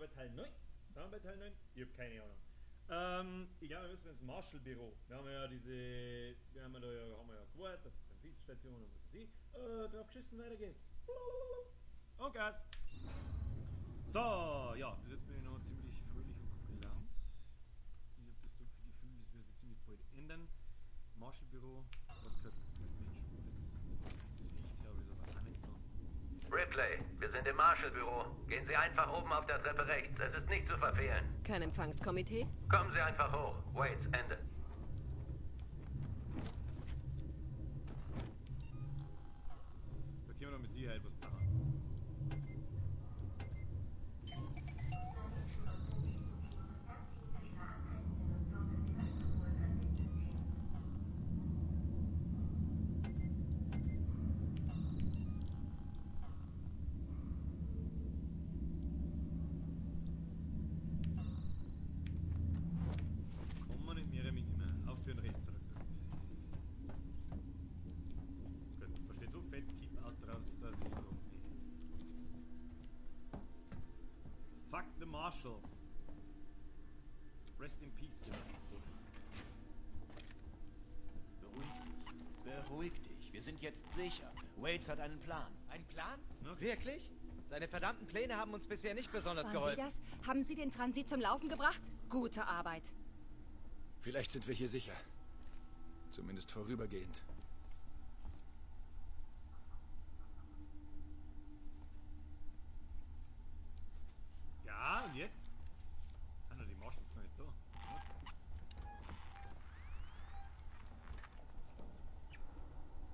bei Teil 9. Sind wir bei Teil 9? Ich habe keine Ahnung. Ich glaube, wir müssen ins Marshall-Büro. Wir haben ja diese. Wir haben ja da ja, haben wir ja gewartet auf die Transitstation und was weiß ich. Drauf geschissen, weiter geht's. Und Gas! So, ja, bis jetzt bin ich noch ziemlich fröhlich und gut gelaunt. Ich habe das dumpfe Gefühl, das wird sich ziemlich bald ändern. Marshall-Büro, was gehört Mensch, das ist das Viech, glaube ich, ist aber auch nicht da. Ripley, wir sind im Marshall-Büro. Gehen Sie einfach oben auf der Treppe rechts. Es ist nicht zu verfehlen. Kein Empfangskomitee? Kommen Sie einfach hoch. Waits, Ende. Da können wir doch mit Sicherheit was machen. Fuck the Marshals. Rest in peace. Beruhig dich. Beruhig dich. Wir sind jetzt sicher. Waits hat einen Plan. Ein Plan? Okay. Wirklich? Seine verdammten Pläne haben uns bisher nicht besonders Waren geholfen. Sie das? Haben Sie den Transit zum Laufen gebracht? Gute Arbeit. Vielleicht sind wir hier sicher. Zumindest vorübergehend. Ja, und jetzt? Ah, die Marshals sind noch nicht da.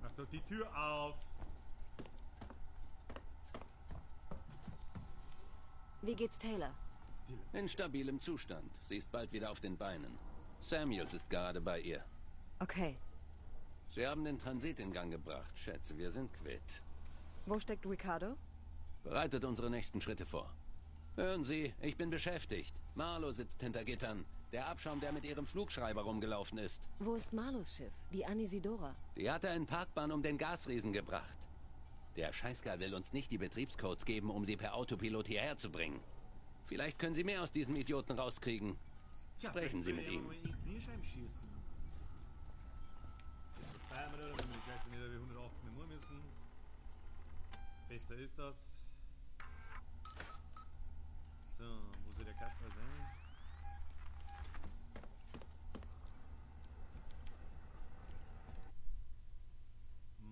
Mach doch die Tür auf! Wie geht's Taylor? In stabilem Zustand. Sie ist bald wieder auf den Beinen. Samuels ist gerade bei ihr. Okay. Sie haben den Transit in Gang gebracht. Schätze, wir sind quitt. Wo steckt Ricardo? Bereitet unsere nächsten Schritte vor. Hören Sie, ich bin beschäftigt. Marlow sitzt hinter Gittern. Der Abschaum, der mit ihrem Flugschreiber rumgelaufen ist. Wo ist Marlows Schiff? Die Anisidora. Die hat er in Parkbahn um den Gasriesen gebracht. Der Scheißkerl will uns nicht die Betriebscodes geben, um sie per Autopilot hierher zu bringen. Vielleicht können Sie mehr aus diesem Idioten rauskriegen. Tja, Sprechen Sie mit ihm. Besser ist das. So, wo soll der Kasperl sein?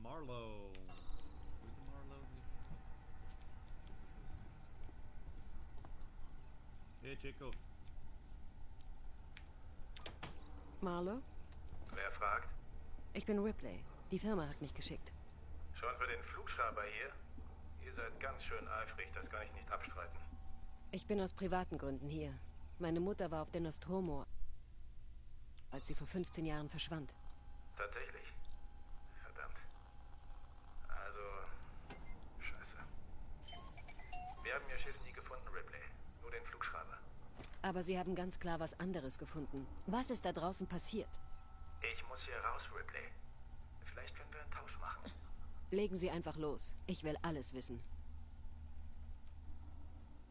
Marlow. Wo ist der Marlow? Hey, Jacob. Marlow? Wer fragt? Ich bin Ripley. Die Firma hat mich geschickt. Schon für den Flugschreiber hier? Ihr seid ganz schön eifrig, das kann ich nicht abstreiten. Ich bin aus privaten Gründen hier. Meine Mutter war auf der Nostromo, als sie vor 15 Jahren verschwand. Tatsächlich? Verdammt. Also, scheiße. Wir haben ihr Schiff nie gefunden, Ripley. Nur den Flugschreiber. Aber sie haben ganz klar was anderes gefunden. Was ist da draußen passiert? Ich muss hier raus, Ripley. Vielleicht können wir einen Tausch machen. Legen Sie einfach los. Ich will alles wissen.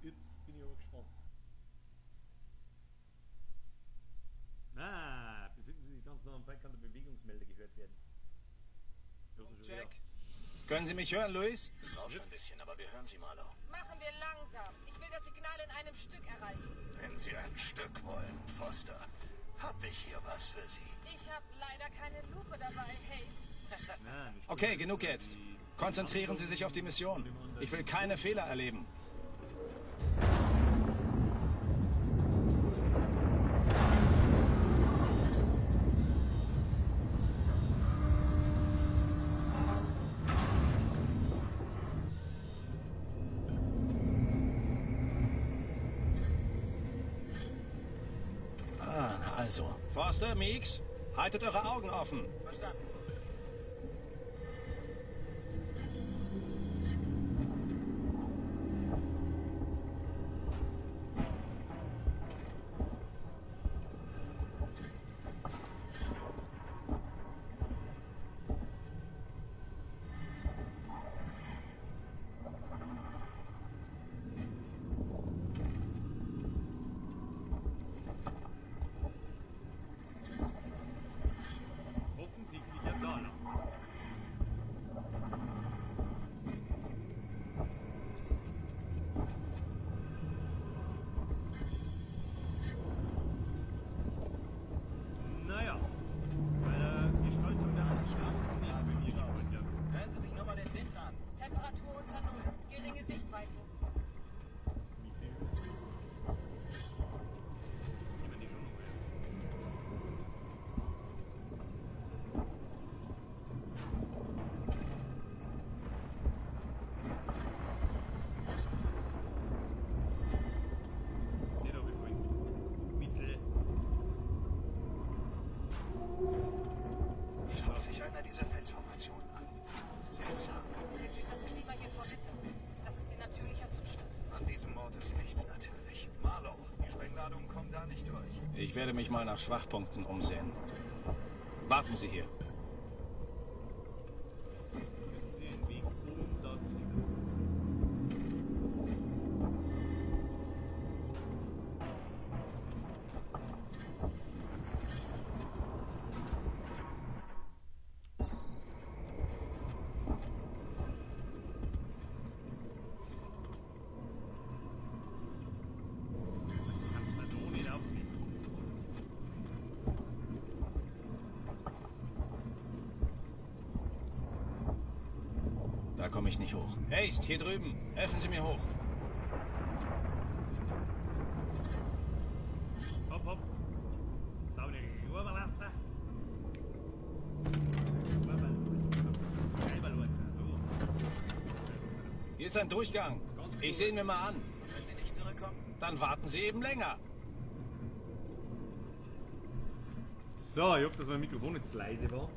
Jetzt bin ich aber gespannt. Ah, befinden Sie sich ganz nah am Feind, kann der Bewegungsmelder gehört werden. Jack. Können Sie mich hören, Luis? Es rauscht ein bisschen, aber wir hören Sie, Marlow. Machen wir langsam. Ich will das Signal in einem Stück erreichen. Wenn Sie ein Stück wollen, Foster, hab ich hier was für Sie. Ich habe leider keine Lupe dabei, Hayes. Okay, genug jetzt. Konzentrieren Sie sich auf die Mission. Ich will keine Fehler erleben. Ah, also. Foster, Meeks, haltet eure Augen offen. Verstanden. da nicht durch. Ich werde mich mal nach Schwachpunkten umsehen. Warten Sie hier. Finden Sie einen Weg um das hinaus. Das kann man so nicht auffinden. Da komme ich nicht hoch. Haste, hier drüben. Helfen Sie mir hoch. Hopp, hopp. Hier ist ein Durchgang. Ich sehe ihn mir mal an. Wenn Sie nicht zurückkommen? Dann warten Sie eben länger. So, ich hoffe, dass mein Mikrofon nicht zu leise war.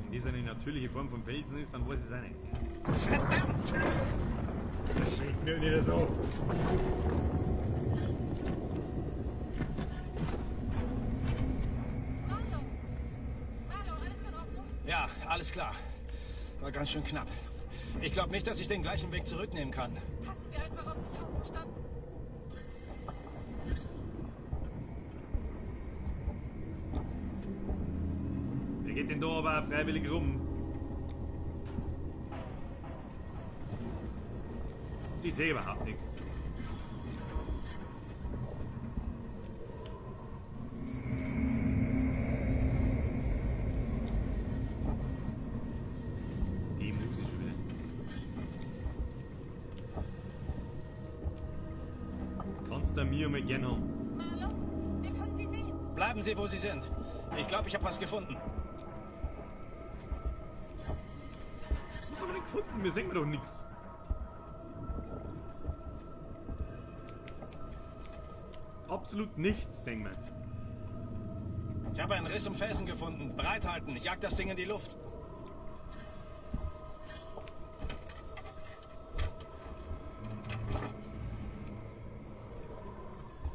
Wenn das eine natürliche Form von Felsen ist, dann weiß ich es auch nicht. Verdammt! Das schreckt mir nicht so. Marlow! Marlow, alles in Ordnung? Ja, alles klar. War ganz schön knapp. Ich glaube nicht, dass ich den gleichen Weg zurücknehmen kann. Passen Sie einfach auf sich auf, verstanden? Wer geht denn da aber auch freiwillig rum? Ich sehe überhaupt nichts. Die Musik schon wieder. Kannst du mir mal gerne haben. Marlow, wir können Sie sehen. Bleiben Sie, wo Sie sind. Ich glaube, ich habe was gefunden. Was haben wir denn gefunden? Wir sehen doch nichts. Absolut nichts sehen wir. Ich habe einen Riss im Felsen gefunden. Bereithalten. Ich jag das Ding in die Luft.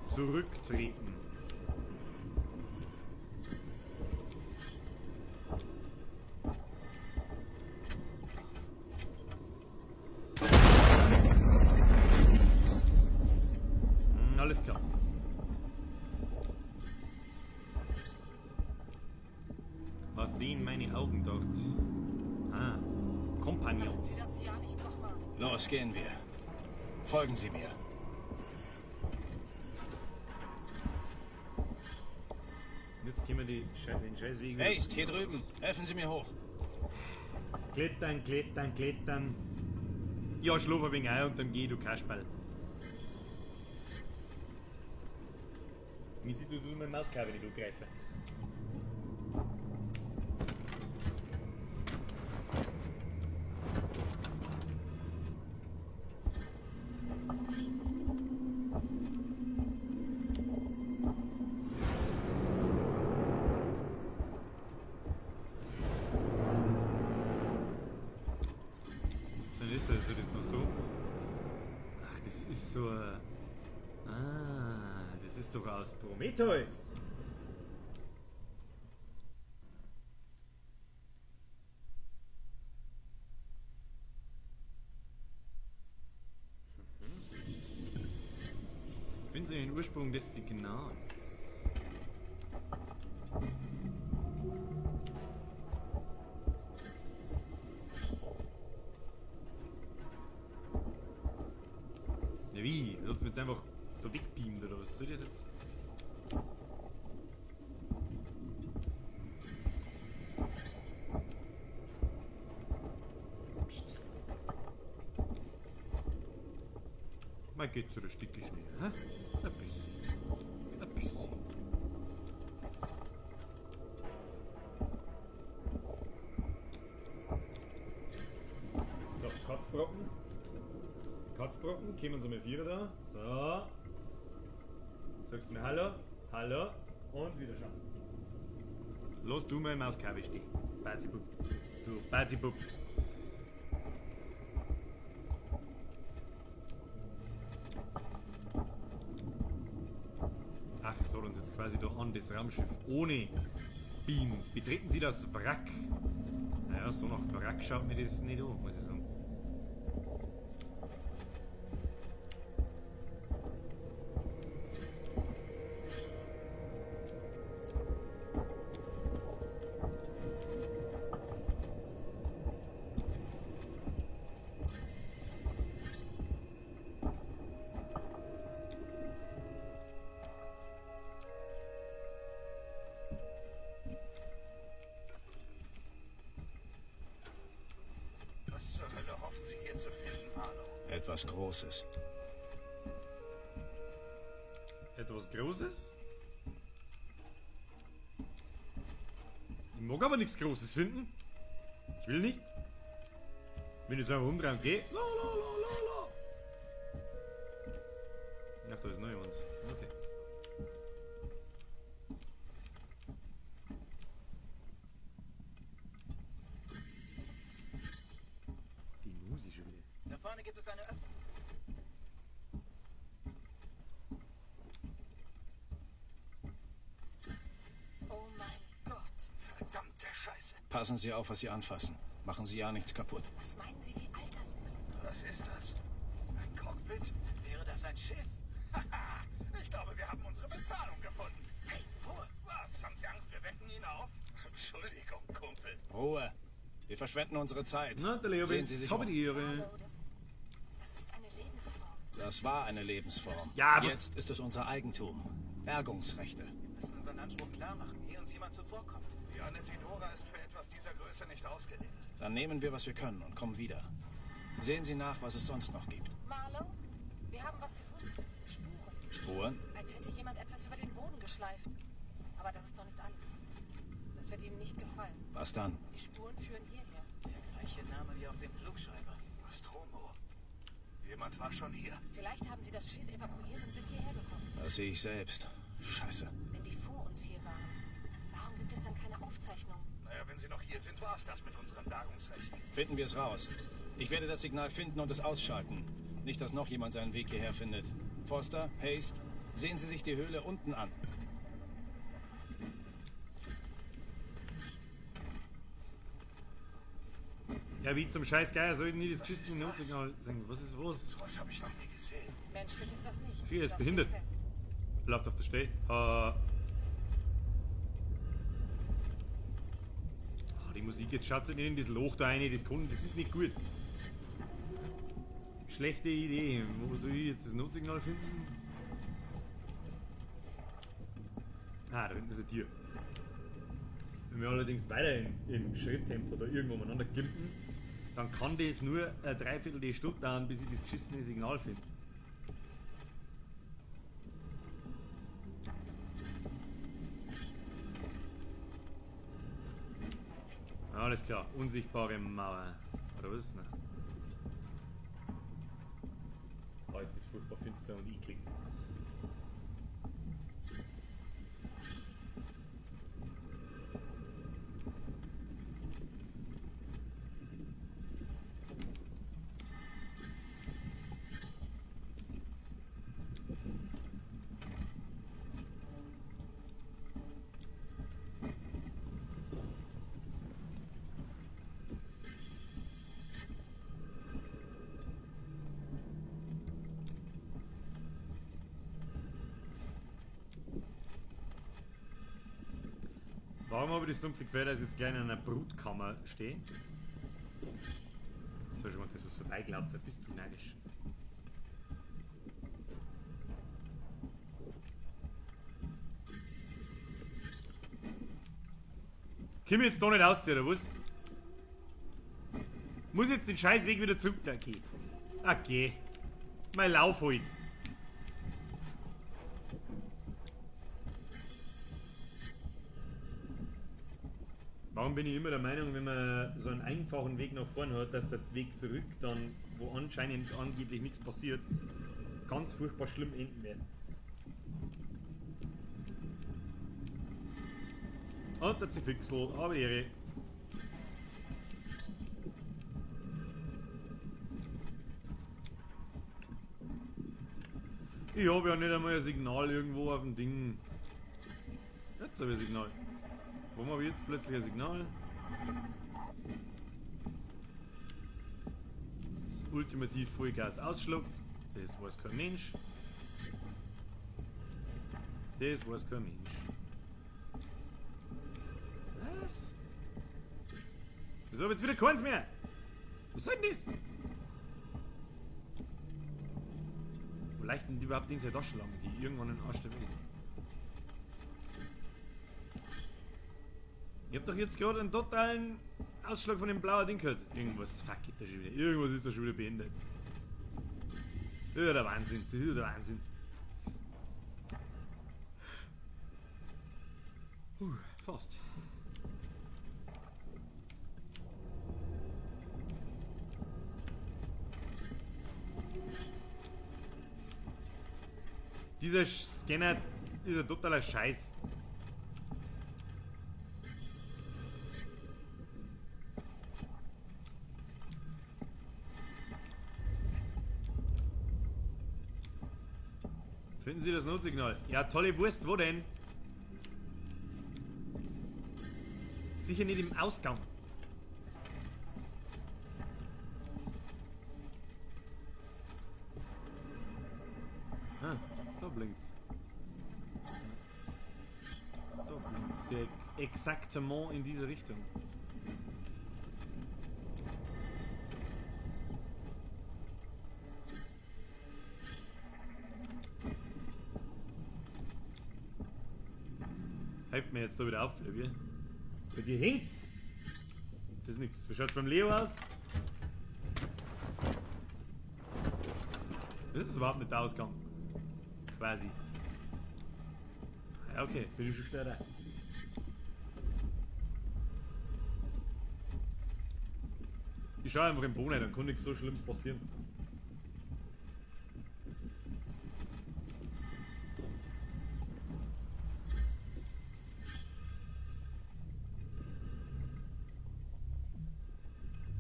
Zurücktreten. Alles klar. Was sehen meine Augen dort? Ah, Kompagnon. Machen Sie das ja nicht nochmal. Los, gehen wir. Folgen Sie mir. Jetzt können wir den Scheißweg wieder. Haste, hier drüben. Helfen Sie mir hoch. Klettern, klettern, klettern. Ja, schlaf ein wenig ein und dann geh, du Kasperl. Wie sieht du meine Mauskabel nicht angreifen? Dann ist das so, das machst du. Ach, das ist so ein... Ah, das ist doch aus Prometheus. Finden Sie den Ursprung des Signals? Ja, wie? Sollst du jetzt einfach da wegbeamt oder was soll das jetzt? Psst. Man geht zu der Stücke schnell, hä? Ein bisschen. Ein bisschen. So, Kotzbrocken. Kotzbrocken, kommen Sie mal vierer da. So. Sagst du mir Hallo, Hallo und wieder schauen. Lass du mal im Mauskabel stehen. Bazibub. Du Bazibub. man das Raumschiff ohne beamt. Betreten Sie das Wrack. Naja, so nach Wrack schaut mir das nicht an, muss ich sagen. Etwas Großes. Etwas Großes? Ich mag aber nichts Großes finden. Ich will nicht. Wenn ich jetzt einfach umdrehen und gehe. La, la, la, la, la. Ach, da ist noch jemand. Okay. Die Musik schon wieder. Da vorne gibt es eine Öffnung. Oh mein Gott. Verdammte Scheiße. Passen Sie auf, was Sie anfassen. Machen Sie ja nichts kaputt. Was meinen Sie, wie alt das ist? Was ist das? Ein Cockpit? Wäre das ein Schiff? Haha, ich glaube, wir haben unsere Bezahlung gefunden. Hey, Ruhe. Was? Haben Sie Angst, wir wecken ihn auf? Entschuldigung, Kumpel. Ruhe. Wir verschwenden unsere Zeit. Na, der Leo, sehen Sie sich um. Ehre. Das ist eine Lebensform. Das war eine Lebensform. Ja, aber jetzt ist es unser Eigentum. Bergungsrechte. Wir müssen unseren Anspruch klar machen, ehe uns jemand zuvorkommt. Die Anesidora ist für etwas dieser Größe nicht ausgelegt. Dann nehmen wir, was wir können und kommen wieder. Sehen Sie nach, was es sonst noch gibt. Marlow, wir haben was gefunden. Spuren. Spuren? Als hätte jemand etwas über den Boden geschleift. Aber das ist noch nicht alles. Das wird Ihnen nicht gefallen. Was dann? Die Spuren führen hierher. Der gleiche Name wie auf dem Flugschreiber. Nostromo. Jemand war schon hier. Vielleicht haben sie das Schiff evakuiert und sind hierher gekommen. Das sehe ich selbst. Scheiße. Wenn die vor uns hier waren, warum gibt es dann keine Aufzeichnung? Naja, wenn sie noch hier sind, war es das mit unseren Bergungsrechten. Finden wir es raus. Ich werde das Signal finden und es ausschalten. Nicht, dass noch jemand seinen Weg hierher findet. Foster, Haste, sehen Sie sich die Höhle unten an. Ja, wie zum Scheiß Geier soll ich nie das geschissene Notsignal sagen? Was ist was? So was habe ich noch nie gesehen. Menschlich ist das nicht. Hier ist Das behindert. steht fest. Bleibt auf der Stelle. Die Musik jetzt schaut sich nicht in das Loch da rein, das kann, das ist nicht gut. Schlechte Idee. Wo soll ich jetzt das Notsignal finden? Ah, da hinten ist eine Tür. Wenn wir allerdings weiterhin im Schritttempo da irgendwo umeinander gimpen, dann kann das nur eine Dreiviertel Stunde dauern, bis ich das geschissene Signal finde. Alles klar, unsichtbare Mauer. Oder was ist denn? Oh, ist das furchtbar finster und eklig. Warum habe ich das dumpfe Gefähr, dass ich jetzt gleich in einer Brutkammer stehe? Soll schon mal das, was vorbeigelaufen, bist du neidisch. Komm ich jetzt da nicht aus, oder was? Muss jetzt den scheiß Weg wieder zurück, okay. Okay. Mein Lauf halt. Warum bin ich immer der Meinung, wenn man so einen einfachen Weg nach vorne hat, dass der Weg zurück dann, wo anscheinend angeblich nichts passiert, ganz furchtbar schlimm enden wird? Und der Zifixel, aber Ehre. Ich habe ja nicht einmal ein Signal irgendwo auf dem Ding. Jetzt habe ich ein Signal. Warum habe ich jetzt plötzlich ein Signal? Das ultimativ Vollgas ausschluckt. Das weiß kein Mensch. Das weiß kein Mensch. Was? Wieso habe ich jetzt wieder keins mehr? Was soll denn das? Wo leichten die überhaupt in seine Taschenlampe? Die irgendwann in den Arsch der Welt. Ich hab doch jetzt gerade einen totalen Ausschlag von dem blauen Ding gehört. Irgendwas, fuck it, da schon wieder. Irgendwas ist da schon wieder beendet. Das ist ja der Wahnsinn, das ist ja der Wahnsinn. Puh, fast. Dieser Scanner ist ein totaler Scheiß. Finden Sie das Notsignal? Ja, tolle Wurst, wo denn? Sicher nicht im Ausgang. Ah, da blinkt's. Da blinkt's sehr exaktement in diese Richtung. Helft mir jetzt da wieder auf, wie? Bei dir hängt's! Das ist nix. Wie schaut's beim Leo aus? Das ist überhaupt nicht der Ausgang. Quasi. Ja, okay, bin ich schon schneller. Ich schaue einfach im Boden rein, dann kann nichts so Schlimmes passieren.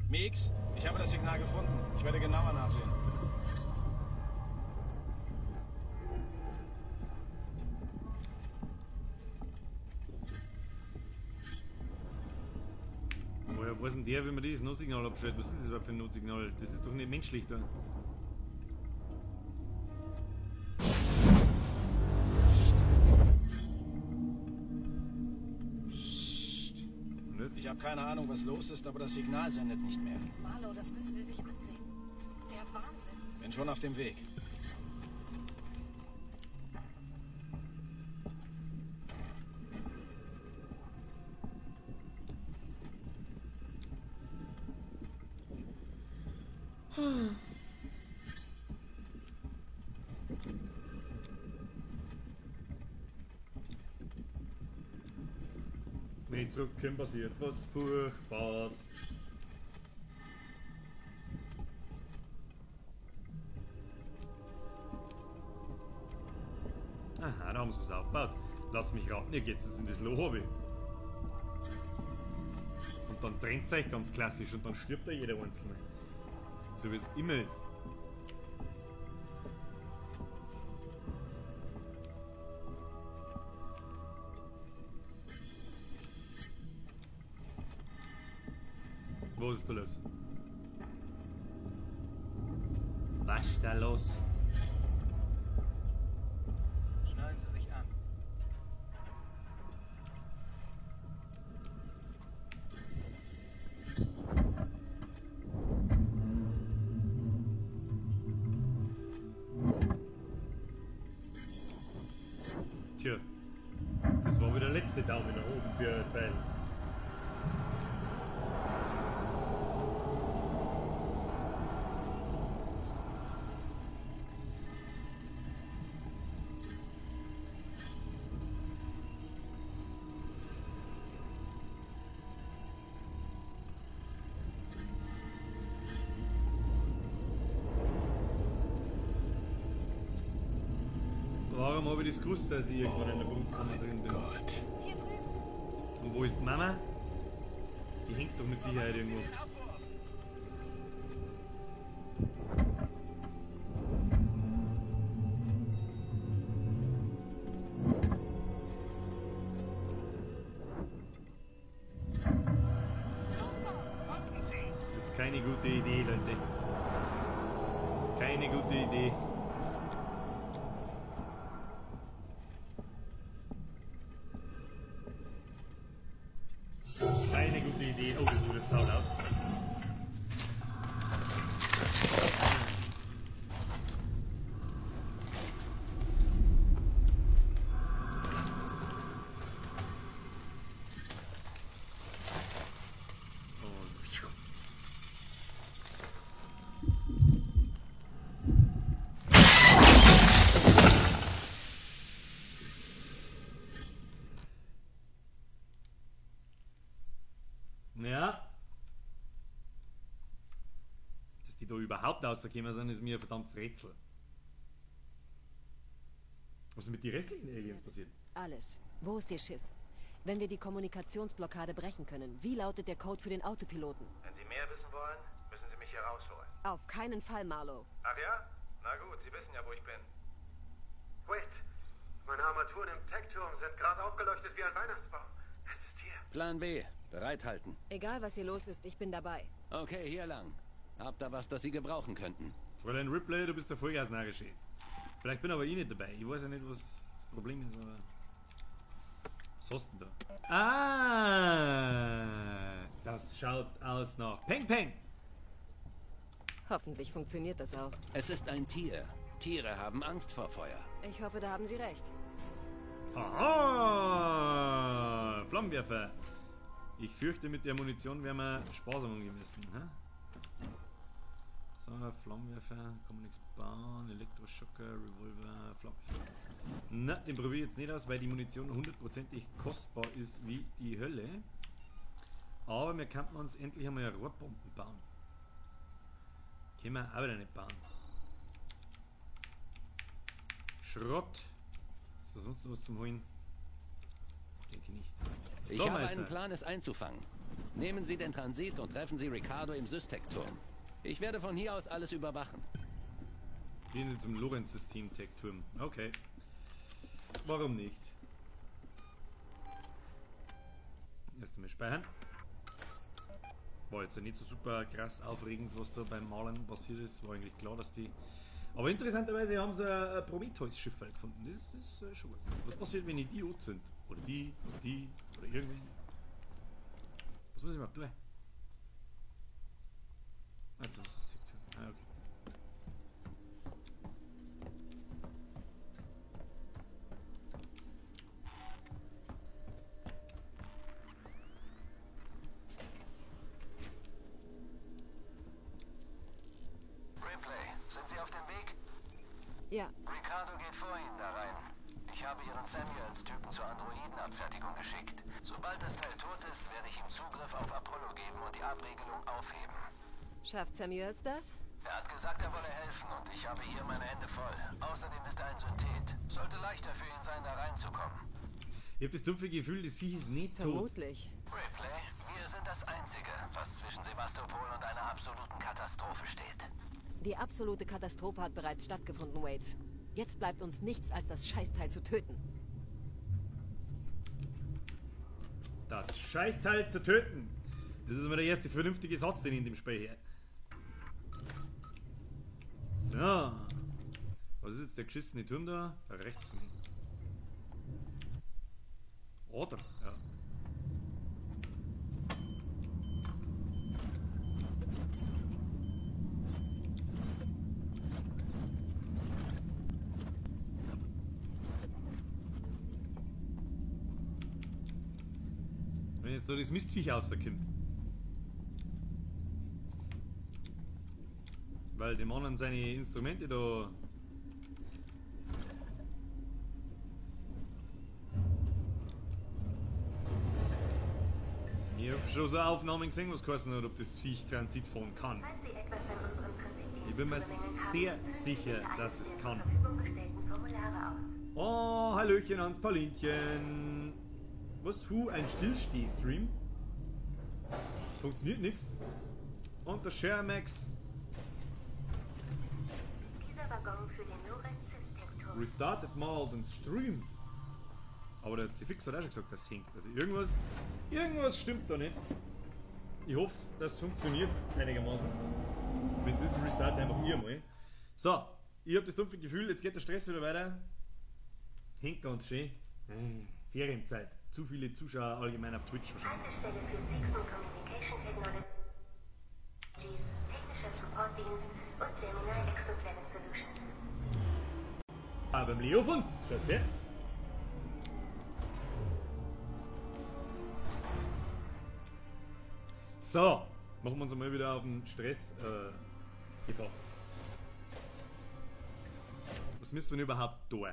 Meeks, ich habe das Signal gefunden. Ich werde genauer nachsehen. Woher weiß denn der, wie man dieses Notsignal abschaltet? Was ist das überhaupt für ein Notsignal? Das ist doch nicht menschlich da. Ich habe keine Ahnung, was los ist, aber das Signal sendet nicht mehr. Marlow, das müssen Sie sich ansehen. Der Wahnsinn. Bin schon auf dem Weg. Wenn ich zurückkomme, passiert was Furchtbares. Aha, da haben sie was aufgebaut. Lass mich raten, ihr geht jetzt in das Lobby. Und dann trennt es euch ganz klassisch und dann stirbt da jeder Einzelne. So wie es immer ist. Was ist da los? Was ist da los? Schnallen Sie sich an. Tja, das war wieder der letzte Daumen nach oben für Zeit. Warum habe ich das gewusst, dass ich irgendwann in der Brutkammer drin bin? Gott. Hier drüben. Und wo ist Mama? Die hängt doch mit Sicherheit irgendwo. ist keine gute Idee, Leute. Keine gute Idee. Keine gute Idee. Oh, das ist wieder saulaut. Ja. Dass die da überhaupt rausgekommen sind, ist mir ein verdammtes Rätsel. Was ist mit den restlichen Aliens passiert? Alles. Wo ist Ihr Schiff? Wenn wir die Kommunikationsblockade brechen können, wie lautet der Code für den Autopiloten? Wenn Sie mehr wissen wollen, müssen Sie mich hier rausholen. Auf keinen Fall, Marlowe. Ach ja? Na gut, Sie wissen ja, wo ich bin. Wait, meine Armaturen im Tech-Turm sind gerade aufgeleuchtet wie ein Weihnachtsbaum. Es ist hier. Plan B. Bereithalten. Egal, was hier los ist, ich bin dabei. Okay, hier lang. Hab da was, das Sie gebrauchen könnten. Fräulein Ripley, du bist der Vollgasnarische. Vielleicht bin aber ich nicht dabei. Ich weiß ja nicht, was das Problem ist, aber... Was hast du denn da? Ah! Das schaut aus nach Peng Peng! Hoffentlich funktioniert das auch. Es ist ein Tier. Tiere haben Angst vor Feuer. Ich hoffe, da haben Sie recht. Aha! Flammenwerfer! Ich fürchte, mit der Munition werden wir sparsam umgehen müssen. Hä? So, Flammenwerfer, kann man nichts bauen, Elektroschocker, Revolver, Flammenwerfer. Na, den probiere ich jetzt nicht aus, weil die Munition hundertprozentig kostbar ist wie die Hölle. Aber wir könnten uns endlich einmal Rohrbomben bauen. Können wir auch wieder nicht bauen. Schrott. Ist da sonst noch was zum Holen? Denke nicht. Ich So, habe Meister. einen Plan, es einzufangen. Nehmen Sie den Transit und treffen Sie Ricardo im Systec-Turm. Ich werde von hier aus alles überwachen. Gehen Sie zum Lorenz-System-Tech-Turm. Okay. Warum nicht? Erst einmal speichern. War jetzt ja nicht so super krass aufregend, was da beim Malen passiert ist. War eigentlich klar, dass die... Aber interessanterweise haben sie ein Prometheus-Schiff gefunden. Das ist schon was. Was passiert, wenn die die sind? Oder die, oder die, oder irgendwen? Was muss ich überhaupt tun? Ah, jetzt haben sie das Tech-Turm. Ah, okay. Ripley, sind Sie auf dem Weg? Ja. Ricardo geht vor Ihnen da rein. Ich habe Ihren Samuels-Typen zur Androidenabfertigung geschickt. Sobald das Teil tot ist, werde ich ihm Zugriff auf Apollo geben und die Abriegelung aufheben. Schafft Samuels das? Er hat gesagt, er wolle helfen und ich habe hier meine Hände voll. Außerdem ist er ein Synthet. Sollte leichter für ihn sein, da reinzukommen. Ich habe das dumpfe Gefühl, das Viech ist nicht tot. Vermutlich. Ripley, wir sind das Einzige, was zwischen Sevastopol und einer absoluten Katastrophe steht. Die absolute Katastrophe hat bereits stattgefunden, Waits. Jetzt bleibt uns nichts, als das Scheißteil zu töten. Das Scheißteil zu töten. Das ist immer der erste vernünftige Satz, den ich in dem Spiel höre. So. Was ist jetzt der geschissene Turm da? Da rechts von mir. Oder? Ja. Wenn jetzt so das Mistviech rauskommt. Weil dem anderen seine Instrumente da... Ich hab schon so Aufnahmen gesehen, was geheißen hat, ob das Viech Transit fahren kann. Ich bin mir sehr sicher, dass es kann. Oh, Hallöchen ans Paulinchen. Was? Hu, ein Stillsteh-Stream? Funktioniert nix. Und der Sharemax. Restartet mal den Stream. Aber der Cfix hat auch schon gesagt, das hängt. Also irgendwas stimmt da nicht. Ich hoffe, das funktioniert einigermaßen. Wenn es ist, restart einfach ihr mal. So, ich habe das dumpfe Gefühl, jetzt geht der Stress wieder weiter. Hängt ganz schön. Ferienzeit. Zu viele Zuschauer allgemein auf Twitch wahrscheinlich. Haltestelle für Seegson Communication Technologies, technischer Supportdienst und Gemini Exoplanet Solutions. Ah, beim Leo von uns, schaut's her. So, machen wir uns mal wieder auf den Stress gefasst. Was müssen wir denn überhaupt tun?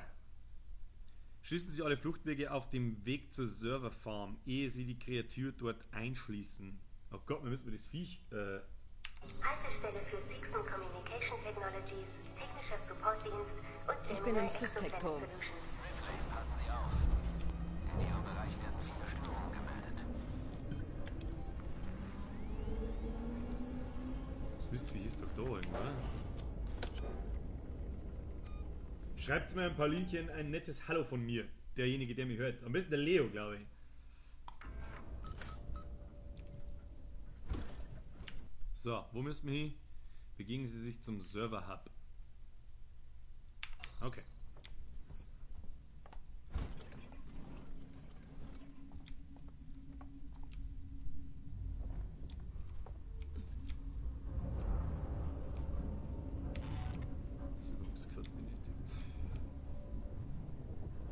Schließen sich alle Fluchtwege auf dem Weg zur Serverfarm, ehe sie die Kreatur dort einschließen. Oh Gott, wir müssen das Viech. Haltestelle für Seegson Communication Technologies, technischer Supportdienst und Ich bin Gemini im Systech-Turm. Exoplanet Solutions. Ripley, passen Sie auf. In Ihrem Bereich werden viele Störungen gemeldet. Das Mistvieh ist doch da irgendwo, oder? Schreibt mir ein paar Linchen ein nettes Hallo von mir. Derjenige, der mich hört. Am besten der Leo, glaube ich. So, wo müssen wir hin? Begeben Sie sich zum Server-Hub. Okay. Zugangscode benötigt.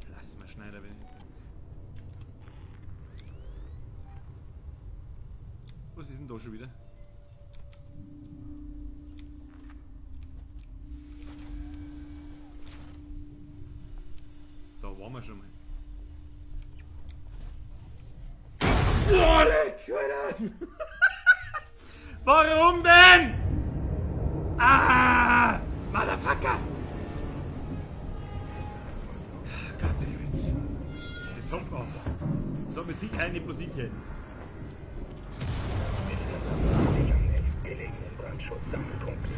Plasmaschneider benötigt. Was ist denn da schon wieder? Da waren wir schon mal. Boah, leck, Alter! Warum denn? Ah! Motherfucker! Goddammit. Das hat, oh, das hat mit Sicherheit nicht Musik hier. Bitte am nächstgelegenen Brandschutzsammelpunkt.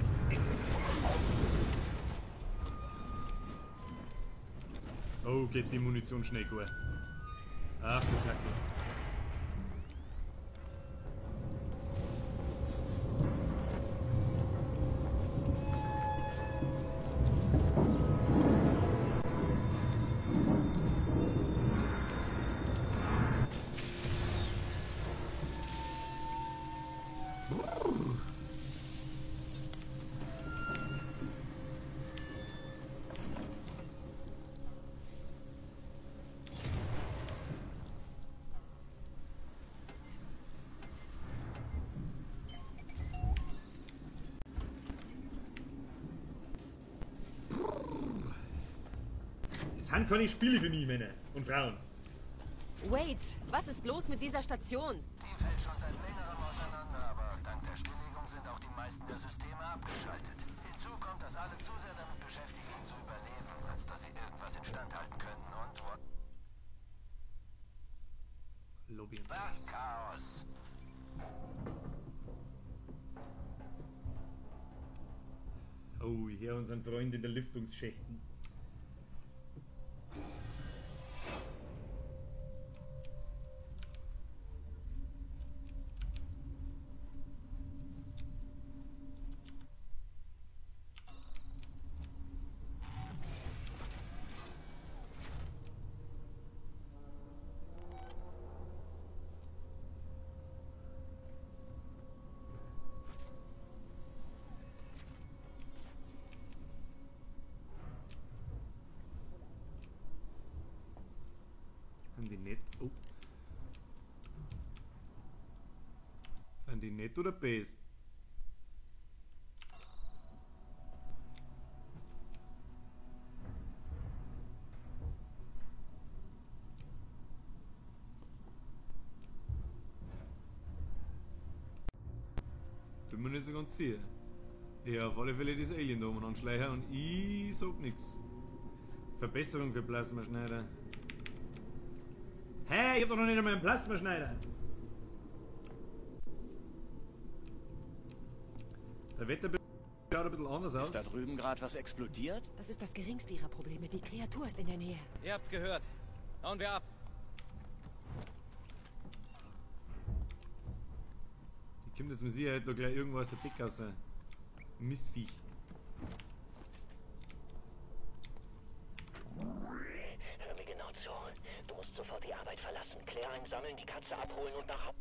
Oh, geht die Munition schnell gut. Ach du Kacke. Es sind keine Spiele für mich, Männer und Frauen. Wait, was ist los mit dieser Station? Die fällt schon seit längerem auseinander, aber dank der Stilllegung sind auch die meisten der Systeme abgeschaltet. Hinzu kommt, dass alle zu sehr damit beschäftigt sind, zu überleben, als dass sie irgendwas instand halten könnten und... Lobby und Ach, rechts. Chaos. Oh, ich höre unseren Freund in der Lüftungsschächten. Sind die nett? Oh. Sind die nett oder böse? Bin mir nicht so ganz sicher. Ja, auf alle Fälle das Alien da oben anschleichen und ich sag nix. Verbesserung für Plasmaschneider. Hä, ich hab doch noch nicht einmal einen Plasmaschneider. Der Wetterbericht schaut ein bisschen anders aus. Ist da drüben gerade was explodiert? Das ist das geringste ihrer Probleme. Die Kreatur ist in der Nähe. Ihr habt's gehört. Hauen wir ab. Kommt jetzt mit Sicherheit da gleich irgendwo aus der Decke raus. Mistviech. Hör mir genau zu. Du musst sofort die Arbeit verlassen, Claire einsammeln, die Katze abholen und nach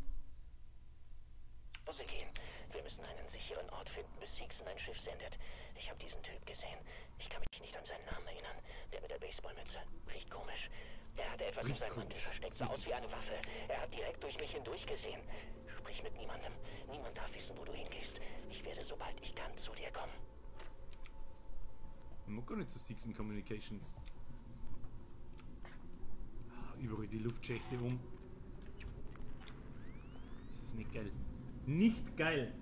Hause gehen. Wir müssen einen sicheren Ort finden, bis Seegson ein Schiff sendet. Ich habe diesen Typ gesehen. Ich kann mich nicht an seinen Namen erinnern. Der mit der Baseballmütze. Riecht komisch. Er hatte etwas in seinem Mantel versteckt, sah aus wie eine Waffe. Er hat direkt durch mich hindurch gesehen. Sprich mit niemandem. Niemand darf wissen, wo du hingehst. Ich werde, sobald ich kann, zu dir kommen. Ich mag gar nicht zu Seegson Communications. Ah, überall die Luftschächte um. Das ist nicht geil. Nicht geil!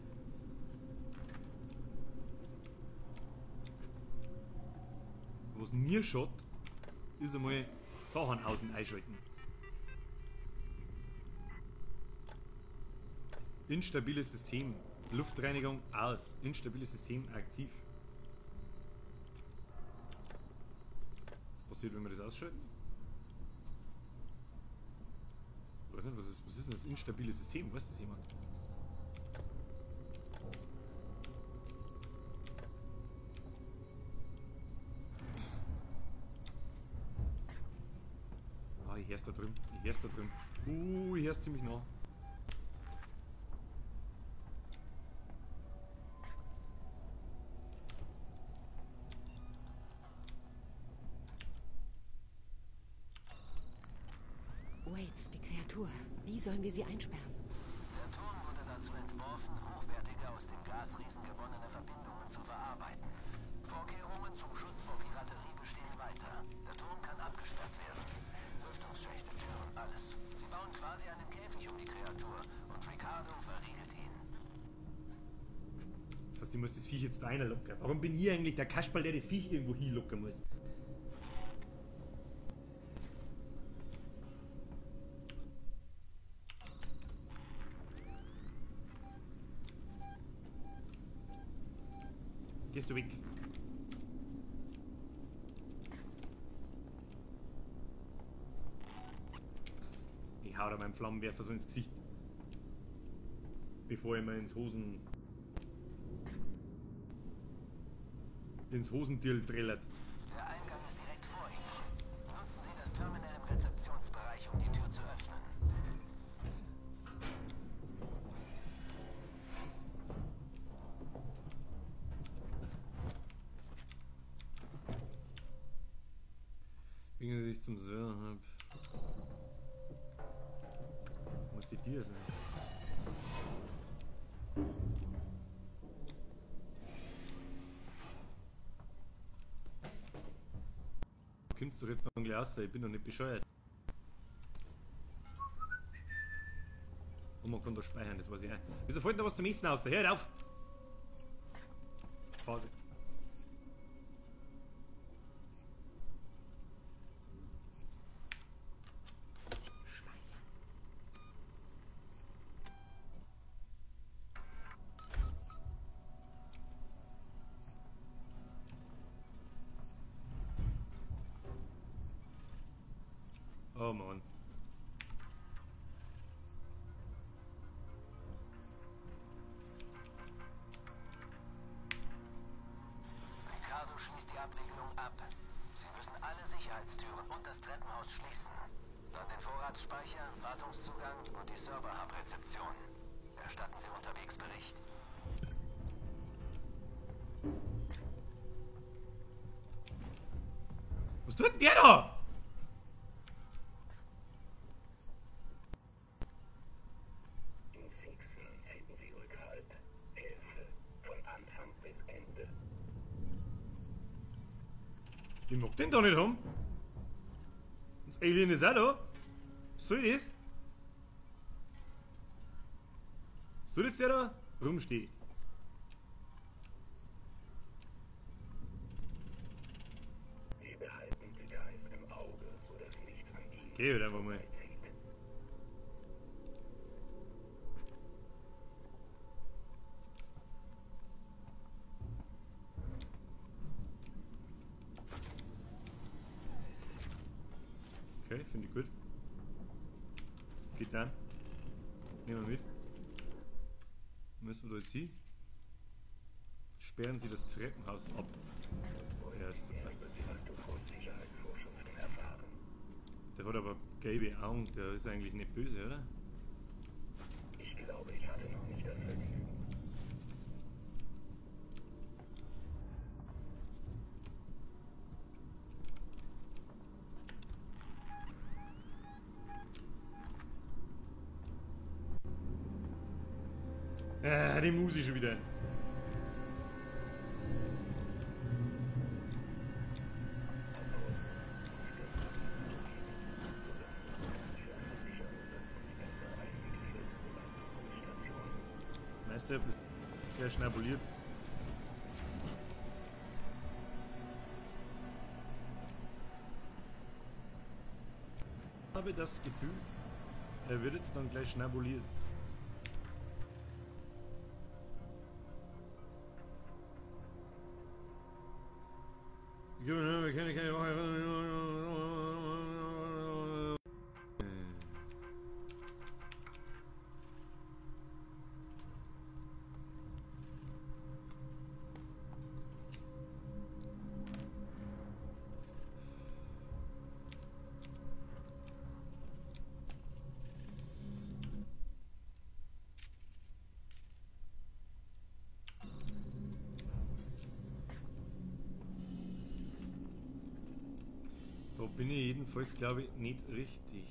Was mir schaut, ist einmal Sachen aus- und einschalten. Instabiles System. Luftreinigung aus. Instabiles System aktiv. Was passiert, wenn wir das ausschalten? Ich weiß nicht, was ist denn das instabile System? Weiß das jemand? Ah, ich hör's da drüben. Ich hör's da drüben. Ich hör's ziemlich nah. Waits, die Kreatur. Wie sollen wir sie einsperren? Der Turm wurde dazu entworfen, hochwertige aus dem Gasriesen gewonnene Verbindungen zu verarbeiten. Vorkehrungen zum Schutz vor Piraterie bestehen weiter. Der Turm kann abgesperrt werden. Lüftungsschächte, Türen, alles. Sie bauen quasi einen Käfig um die Kreatur und Ricardo verriegelt ihn. Das heißt, ich muss das Viech jetzt da reinlocken. Warum bin ich eigentlich der Kasperl, der das Viech irgendwo hinlocken muss? Gehst du weg? Ich hau da meinen Flammenwerfer so ins Gesicht. Bevor ich mir ins Hosentirl trillert. Der Eingang ist direkt vor Ihnen. Nutzen Sie das Terminal im Rezeptionsbereich, um die Tür zu öffnen. Bringen Sie sich zum Server. Muss die Tür sein. Kommst du jetzt noch gleich raus? Ich bin doch nicht bescheuert. Und man kann da speichern, das weiß ich auch. Wieso fällt da was zum Essen raus? Hört auf! Pause. Oh Mann. Ricardo schließt die Abriegelung ab. Sie müssen alle Sicherheitstüren und das Treppenhaus schließen. Dann den Vorratsspeicher, Wartungszugang und die Server-Hub-Rezeption. Erstatten Sie unterwegs Bericht. Was tut denn der da? Ich mag den da nicht haben. Das Alien ist auch da. Was soll das? Was soll jetzt der da rumstehen? Wir behalten Details im Auge, sodass nichts an ihnen Geh halt einfach mal. Okay, finde ich gut. Geht dann. Nehmen wir mit. Müssen wir da jetzt hin? Sperren Sie das Treppenhaus ab. Ja, super. Der hat aber gelbe Augen, der ist eigentlich nicht böse, oder? Ich glaube, ich hatte noch nicht das Vergnügen. Die Musik schon wieder. Meister, ich hab das gleich schnabuliert. Ich habe das Gefühl, er wird jetzt dann gleich schnabuliert. Da bin ich jedenfalls, glaube ich, nicht richtig.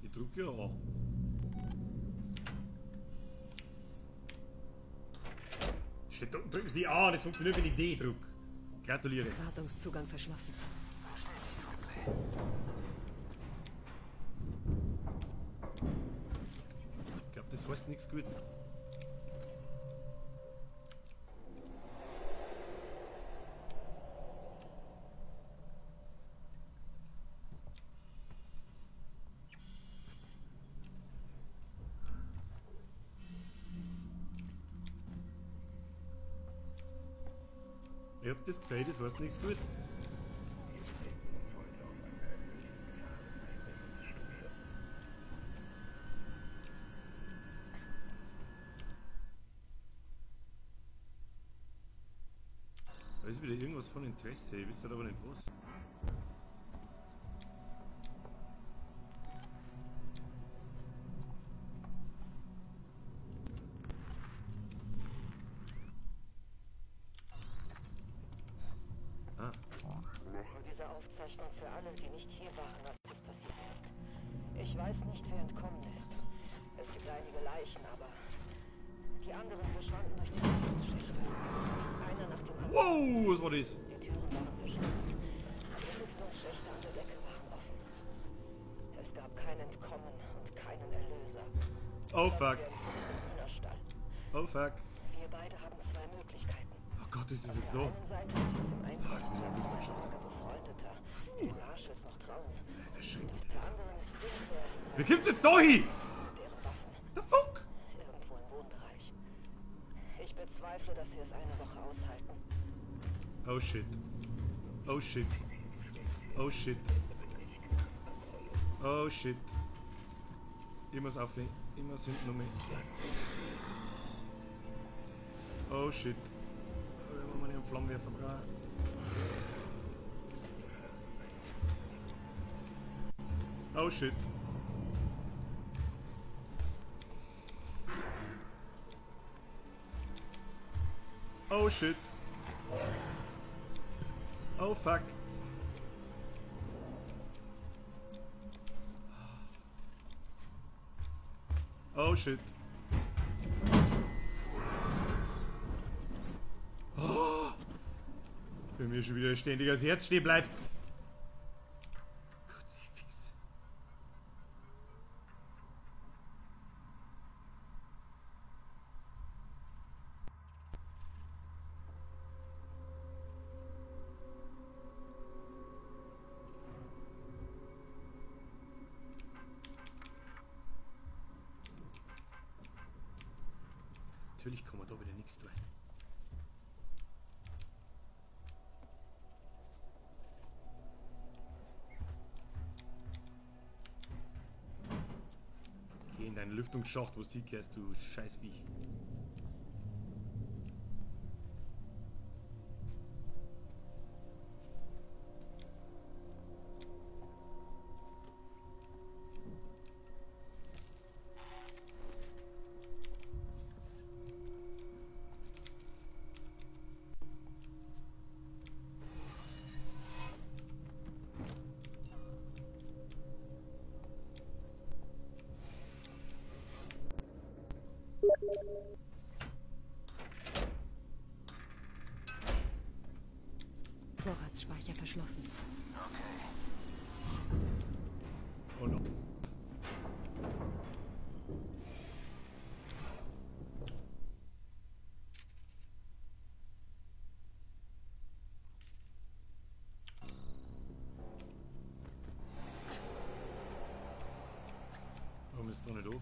Ich drücke ja an. Steht da, drücken Sie an, das funktioniert, wenn ich D drücke. Gratuliere. Wartungszugang verschlossen. Das heißt nichts Gutes. Ich hab das Gefühl, das heißt nichts Gutes. Da ist wieder irgendwas von Interesse, ich weiß halt aber nicht was. Ah. Diese Aufzeichnung für alle, die nicht hier waren, als es passiert ist. Ich weiß nicht, wer entkommen ist. Es gibt einige Leichen, aber die anderen verschwanden durch die Lüftungsschächte. Einer nach dem anderen. Wow, was war das? Die Türen waren verschlossen, aber die Lüftungsschächte an der Decke waren offen. Es gab kein Entkommen und keinen Erlöser. Oh fuck. Oh fuck. Wir beide haben zwei Möglichkeiten. Oh Gott, ist das jetzt da? Ah, ich bin ja Lüftungsschacht. Der schreckt mich. Wie kommt's jetzt da hin? The fuck? Irgendwo im Wohnbereich. Ich bezweifle, dass sie es eine Woche aushalten. Oh shit. Oh shit. Oh shit. Oh shit. Ich muss aufhören. Ich muss hinten um mich. Oh shit. Wenn man einen Flammenwerfer braucht. Oh shit. Oh shit. Oh fuck. Oh shit. Oh. Wenn mir schon wieder ständig das Herz stehen bleibt. Kruzifix. Natürlich kann man da wieder nichts tun. Lüftungsschacht, wo du hingehst, du Scheißviech. Vorratsspeicher verschlossen. Okay. Oh no. Warum ist da nicht auf?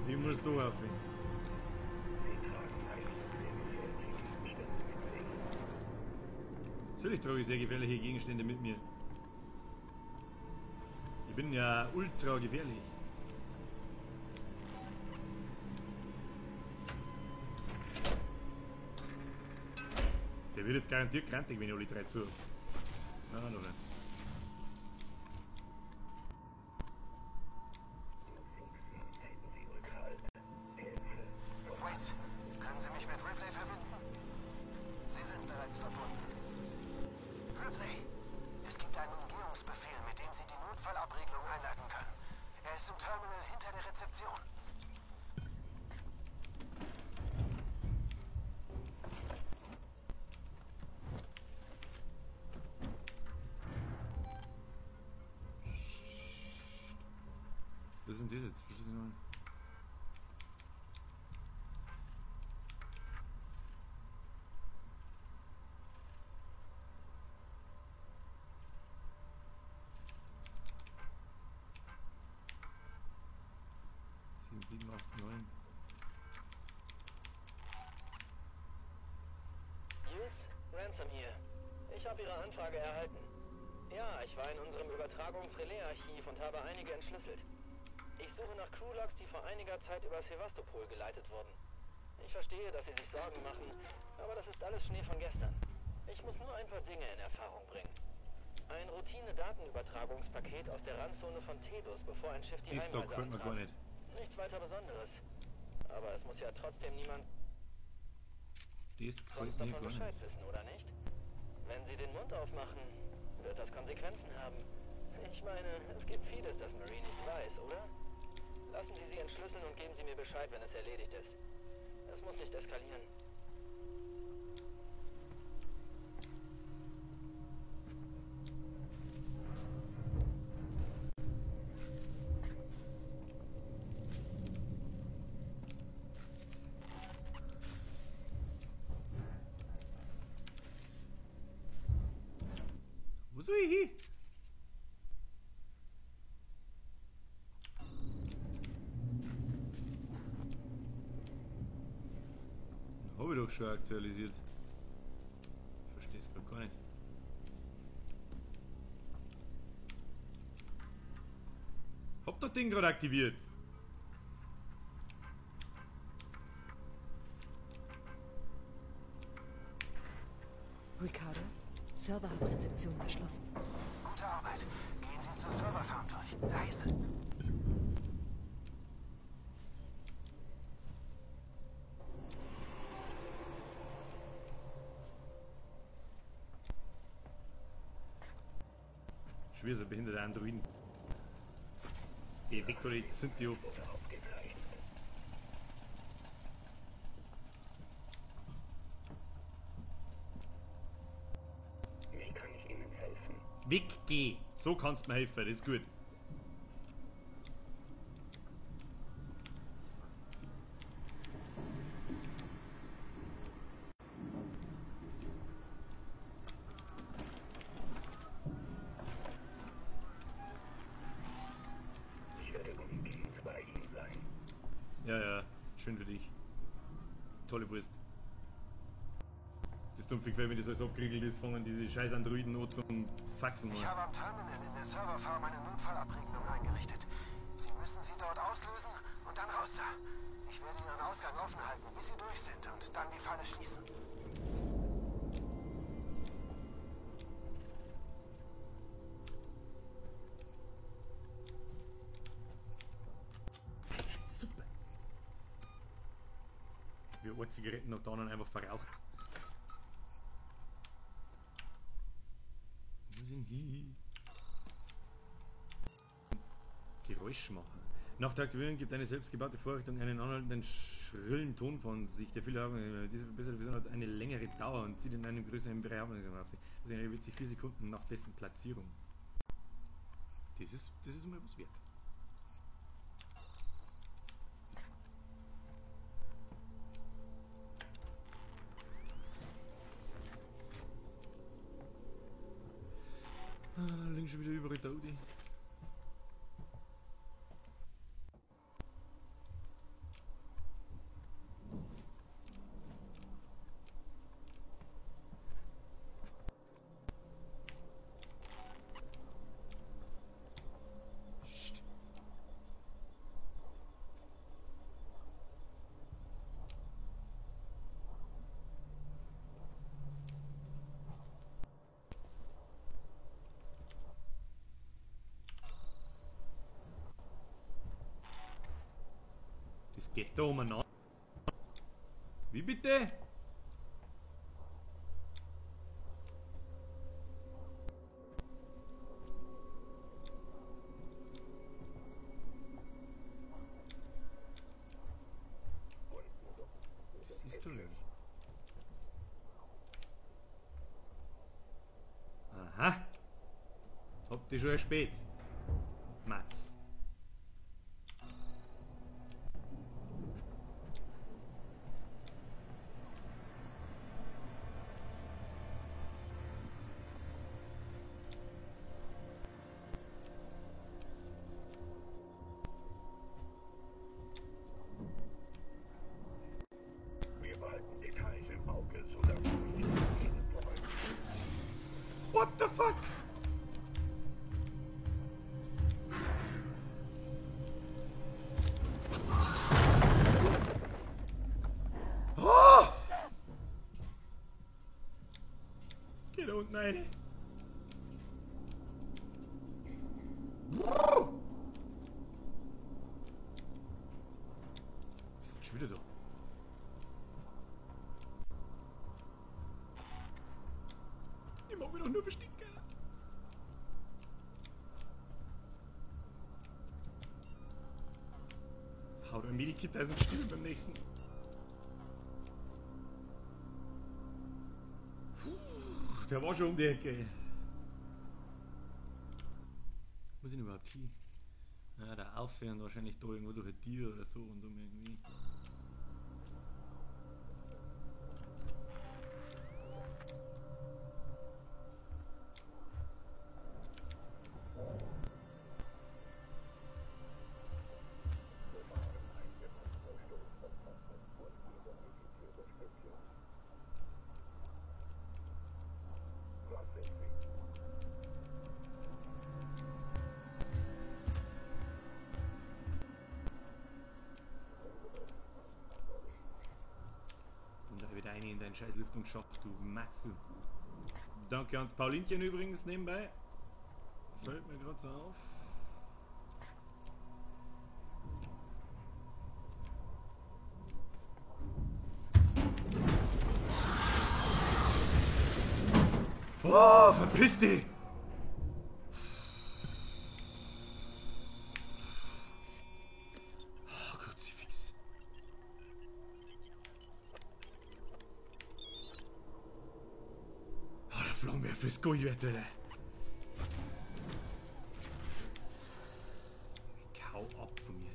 Ich muss da rauf. Natürlich trage ich sehr gefährliche Gegenstände mit mir. Ich bin ja ultra gefährlich. Der wird jetzt garantiert krantig, wenn ich alle drei zu. Nein, noch nicht. Können Sie mich mit Ripley verbinden? Sie sind bereits verbunden. Ripley, es gibt einen Umgehungsbefehl, mit dem Sie die Notfallabriegelung einleiten können. Er ist im Terminal hinter der Rezeption. Was ist denn das jetzt? Was ist denn das? 7, 8, 9. Hughes, Ransom hier. Ich habe Ihre Anfrage erhalten. Ja, ich war in unserem Übertragungsrelais-Archiv und habe einige entschlüsselt. Ich suche nach Crewlogs, die vor einiger Zeit über Sevastopol geleitet wurden. Ich verstehe, dass Sie sich Sorgen machen, aber das ist alles Schnee von gestern. Ich muss nur ein paar Dinge in Erfahrung bringen. Ein Routine-Datenübertragungspaket aus der Randzone von Tedus, bevor ein Schiff die Ist doch, Heimreise gefällt mir gar antrat. nicht. Nichts weiter Besonderes. Aber es muss ja trotzdem niemand Das gefällt sonst mir davon gar Bescheid nicht. wissen, oder nicht? Wenn Sie den Mund aufmachen, wird das Konsequenzen haben. Ich meine, es gibt vieles, das Marie nicht weiß, oder? Lassen Sie sie entschlüsseln und geben Sie mir Bescheid, wenn es erledigt ist. Es muss nicht eskalieren. Wo soll ich hin? schon aktualisiert. Ich verstehe es gerade gar nicht. Hab doch den gerade aktiviert. Ricardo, Server-Hub-Rezeption verschlossen. Gute Arbeit. Gehen Sie zur Serverfarm durch. Leise. Schon wieder so behinderte Androiden. Geh weg oder ich zünd die ab. Wie kann ich Ihnen helfen? Weggeh! So kannst du mir helfen, das ist gut. Ich werde umgehend bei Ihnen sein. Ja, ja, schön für dich. Tolle Wurst. Das dumpf gefällt mir, das alles abgeriegelt ist, fangen diese scheiß Androiden an zum Faxen. Ich habe am Terminal in der Serverfarm eine Notfallabriegelung eingerichtet. Sie müssen sie dort auslösen und dann raus da. Ich werde Ihren Ausgang offen halten, bis Sie durch sind und dann die Falle schließen. Super. Wir Zigaretten noch da und einfach verraucht. Wo sind die? Geräusch machen. Nach der Aktivierung gibt eine selbstgebaute Vorrichtung einen anhaltenden schrillen Ton von sich, der viele haben. Diese verbesserte Version hat eine längere Dauer und zieht in einem größeren Bereich auf. Das ergibt sich 4 Sekunden nach dessen Platzierung. Das ist mal was wert. Ah, links schon wieder überall da, Audi. Das geht da umeinander. Wie bitte? Das ist doch nicht. Aha. Habt ihr schon spät? Mats. What the fuck? Oh! Geh da unten rein. Was ist denn schon wieder da? Ich mach mich doch nur verstecken. Haut ein Medikit, da ist ein Stimme beim nächsten. Puh, der war schon um die Ecke. Wo sind überhaupt hin? Ja, da aufhören wahrscheinlich da irgendwo durch ein Tier oder so und um irgendwie. deinen scheiß Lüftungsschacht, du Matz, du. Danke ans Paulinchen übrigens nebenbei. Fällt mir gerade so auf. Oh, verpiss dich! Oh, Kruzifix. Oh, da flogen wir fürs Gold, Alter. Hau ab von mir.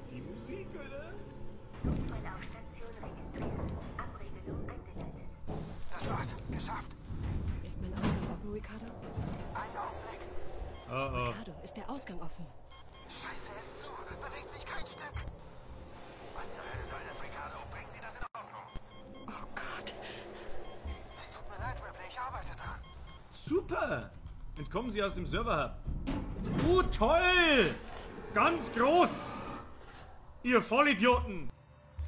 Die Musik, oder? Notfallaufstation registriert. Abregelung eingeleitet. Das war's. Geschafft. Ist mein Ausgang offen, Ricardo? Einen Augenblick. Oh, oh. Ricardo, ist der Ausgang offen? Scheiße, ist zu. Bewegt sich kein Stück. Was zur Hölle soll das, Ricardo? Bringen Sie das in Ordnung. Oh Gott. Es tut mir leid, Ripley. Ich arbeite dran. Super! Entkommen Sie aus dem Server-Hub. Oh, toll! Ganz groß! Ihr Vollidioten!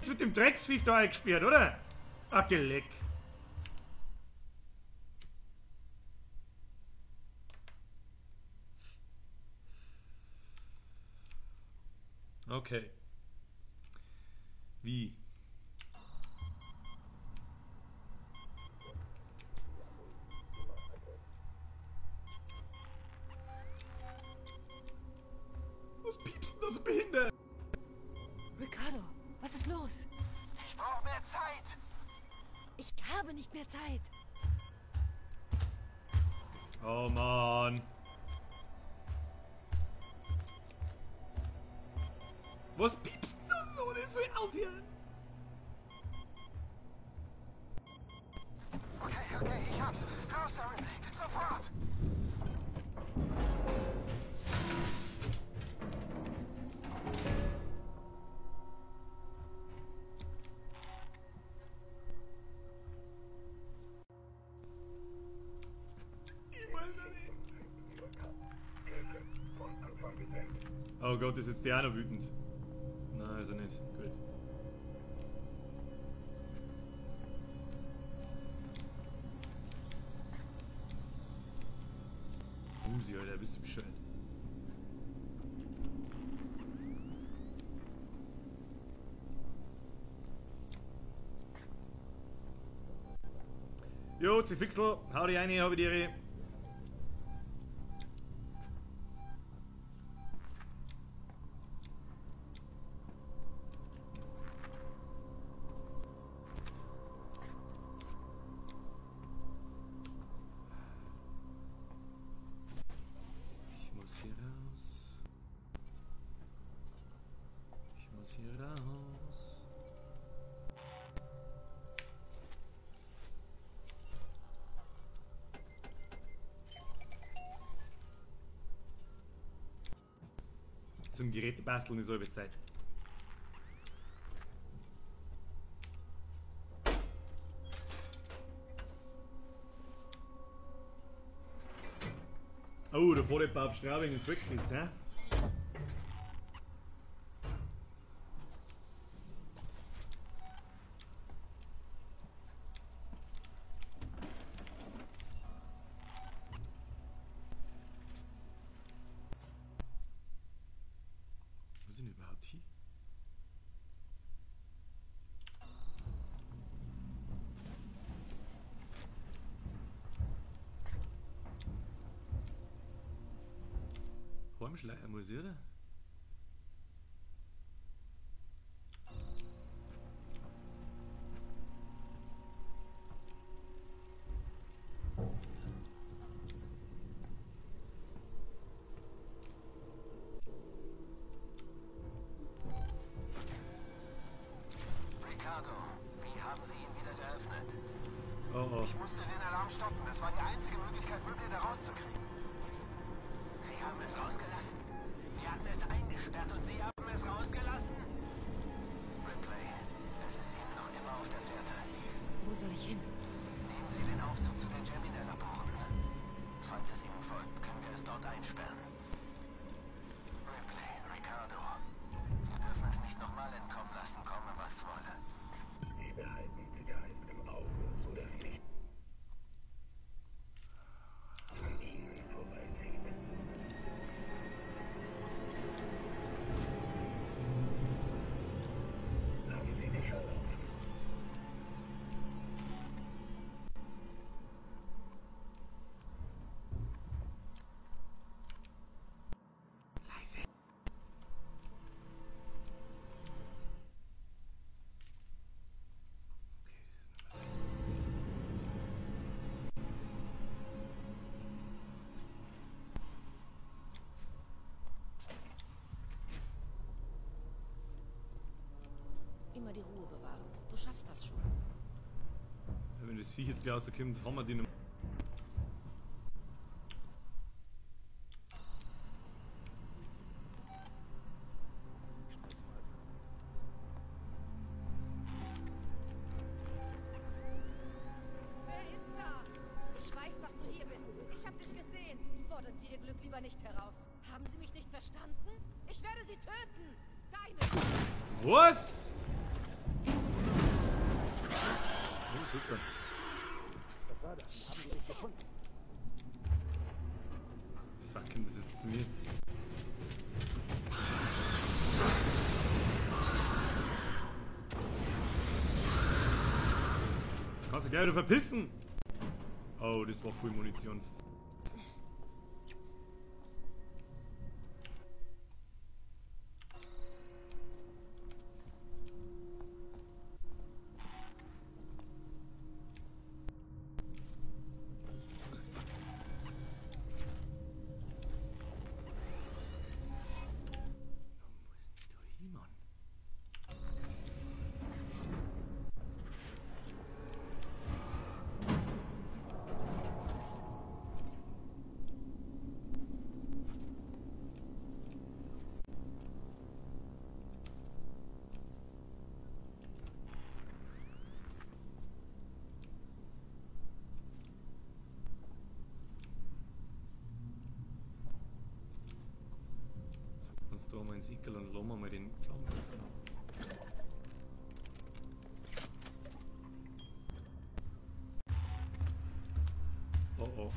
Ist mit dem Drecksviech da eingesperrt, oder? Ach, Geleck. Okay. Wie? Was piepst denn das behindert? Ricardo, was ist los? Ich brauche mehr Zeit. Ich habe nicht mehr Zeit. Oh Mann. Was piepst denn das so? Das soll aufhören. Okay, okay, ich hab's. Raus da, Ripley. Sofort. Oh Gott, ist jetzt der auch noch wütend. Nein, ist er nicht. Gut. Musi, Alter, bist du bescheuert? Jo, Zifixel, hau dich rein, hab ich dir. Ich muss hier raus. Ich muss hier raus. Zum Geräte basteln ist halbe Zeit. Oh, da fährt jemand auf Straubing ins Volksfest, hä? Wo sind wir überhaupt hin? Heimschleier muss ich, oder? Sturm stoppen. Das war die einzige Möglichkeit, Ripley da rauszukriegen. Sie haben es rausgelassen. Sie hatten es eingesperrt und Sie haben es rausgelassen. Ripley, es ist Ihnen noch immer auf der Fährte. Wo soll ich hin? Nehmen Sie den Aufzug zu den Gemini-Laboren. Falls es Ihnen folgt, können wir es dort einsperren. Ripley, Ricardo. Wir dürfen es nicht nochmal entkommen lassen, komme was wolle. Sie behalten Details im Auge, sodass nichts an Ihnen vorbeizieht. Haben Sie sich verlaufen? Leise. Okay, das ist nicht mehr. Immer die Ruhe bewahren. Du schaffst das schon. Ja, wenn das Viech jetzt gleich rauskommt, haben wir die noch. Wer ist da? Ich weiß, dass du hier bist. Ich habe dich gesehen. Fordern Sie Ihr Glück lieber nicht heraus. Haben Sie mich nicht verstanden? Ich werde Sie töten. Deine. Was? Oh, super. Scheiße. Fuck, kommt das jetzt zu mir? Kannst du gleich wieder verpissen! Oh, das war voll Munition. Da mal ins Ickerl und lassen wir mal den Flammenwerfer noch. Oh oh.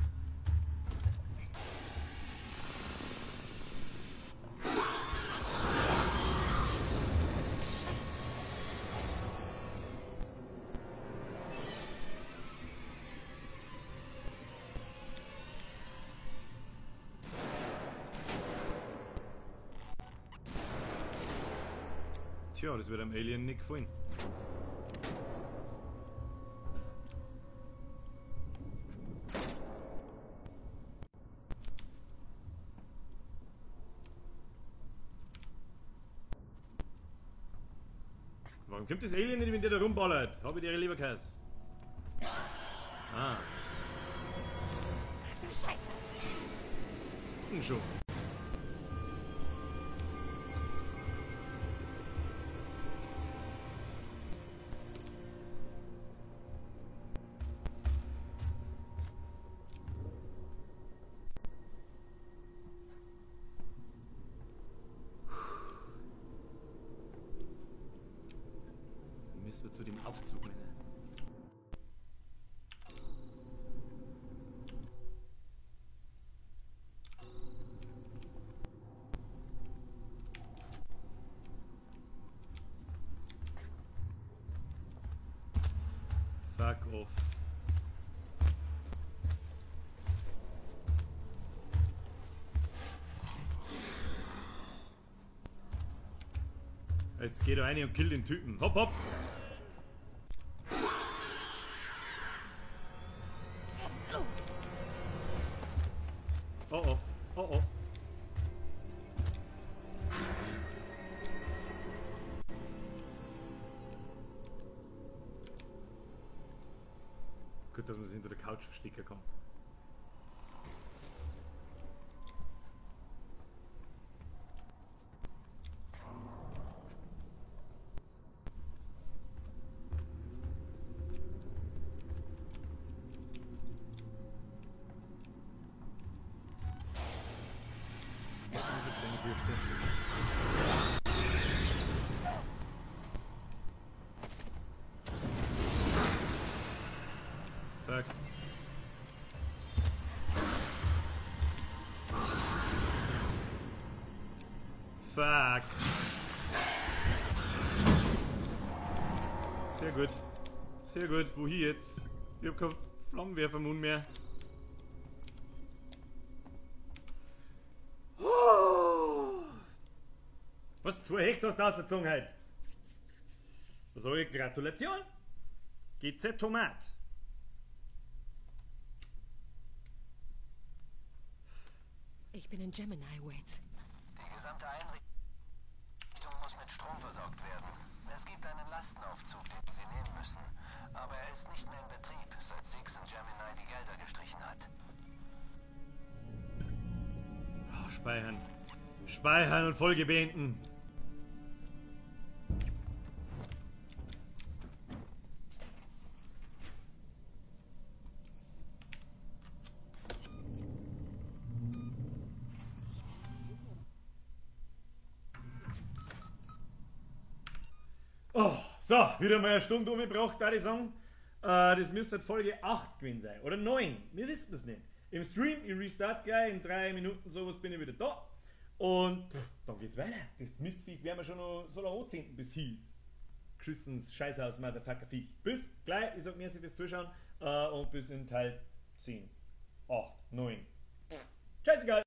Scheiße. Tja, das wird einem Alien nicht gefallen. Warum kommt das Alien nicht, wenn der da rumballert? Hab ich dir Leberkäse. Ah. Ach du Scheiße! Was ist denn schon? Müssen wir zu dem Aufzug, Männer. Fuck off. Jetzt geht da rein und kill den Typen. Hopp, hopp! Oh oh, oh oh. Gut, dass man sich hinter der Couch verstecken kann. Fuck. Fuck. Sehr gut. Sehr gut. Wohin jetzt? Ich hab keinen Flammenwerfermund mehr. Oh. Was? 2 Hecht hast du rausgezogen heute? Da sag ich Gratulation. GZ Tomat. Ich bin in Gemini, Waits. Die gesamte Einrichtung muss mit Strom versorgt werden. Es gibt einen Lastenaufzug, den Sie nehmen müssen. Aber er ist nicht mehr in Betrieb, seit Seegson Gemini die Gelder gestrichen hat. Oh, speichern. Speichern und Folge beenden. Oh, so, wieder mal eine Stunde umgebracht, würde ich sagen. Das müsste Folge 8 gewesen sein. Oder 9. Wir wissen es nicht. Im Stream, ich restart gleich, in 3 Minuten sowas bin ich wieder da. Und dann geht's weiter. Das Mistviech werden wir schon noch so lange anzünden, bis hieß. Geschissenes Scheißhaus, Motherfucker Viech. Bis gleich, ich sag merci fürs Zuschauen und bis in Teil 10, 8, 9. Scheißegal.